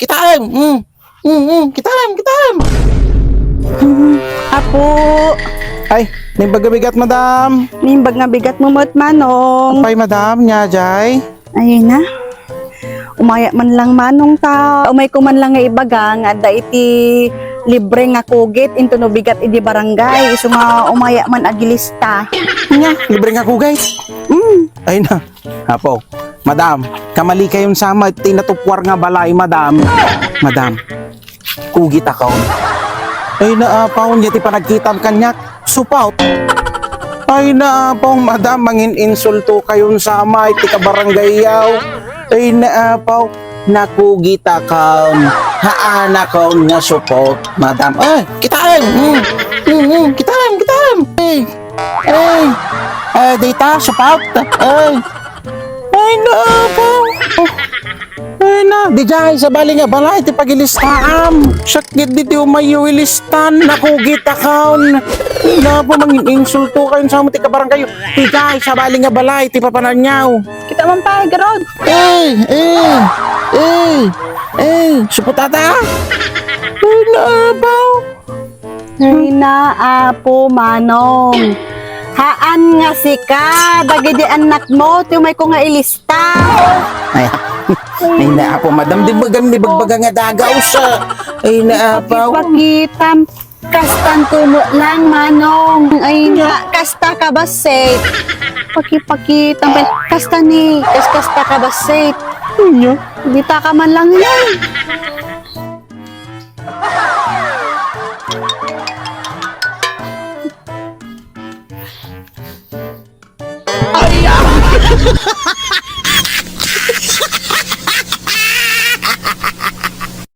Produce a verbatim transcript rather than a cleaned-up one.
Kitaem. Mm. Mm, mm. Kitaem, kitaem. Apo. Ay, naimbag nga bigat, madam. Naimbag nga bigat mo met, Manong. Apay, madam, ania jay? Ay na. Umaya man lang, Manong, ta umayko man lang nga ibaga nga adda iti libre nga kugit intono bigat idi barangay. Isu nga umaya man agilista. Ania, libre nga kugit? Mm. Ay na. Apo, madam, kamalikayon sa met ti natupwar nga balay, madam. Madam, kugit a kaon. Ay, naapaw, ania ti panagkitam kaniak, supaw. Ay, naapaw, madam, mangin-insulto kayon sa met ti kabarangayyaw. Ay, naapaw, nakugit a kaon. Haan a kaon nga supaw, madam. Ay, kitaem. Mm, mm, mm, kitaem, kitaem. Ay, ay, ay, dita, supaw. Ay. Ay, naapaw. Ay na, diay sabali nga balay ti pagilistaam. Sakit di ti umayo ilistan, nakugit a kaon. Ay na po, mangin-insulto kayon sa met ti kabarangayyo. Diay sabali nga balay ti papananyaw. Kita man pa, Gerald. Eh, eh, eh, eh, supotata. Ay, naapaw. Ay na, Apo Manong. Haan nga sika, dagidi annakmo, ti umayko nga ilista. Ay, ay na, Apo, madam, di ba gani bagbaga nga dagaw sa? Ay na, Apo. Pakipakitam, kastan kumo lang, Manong. Ay na, kasta ka bassit. Pakipakitam, kasta ni, kas-, kasta ka bassit. Ania? Dita ka man lang, Manong.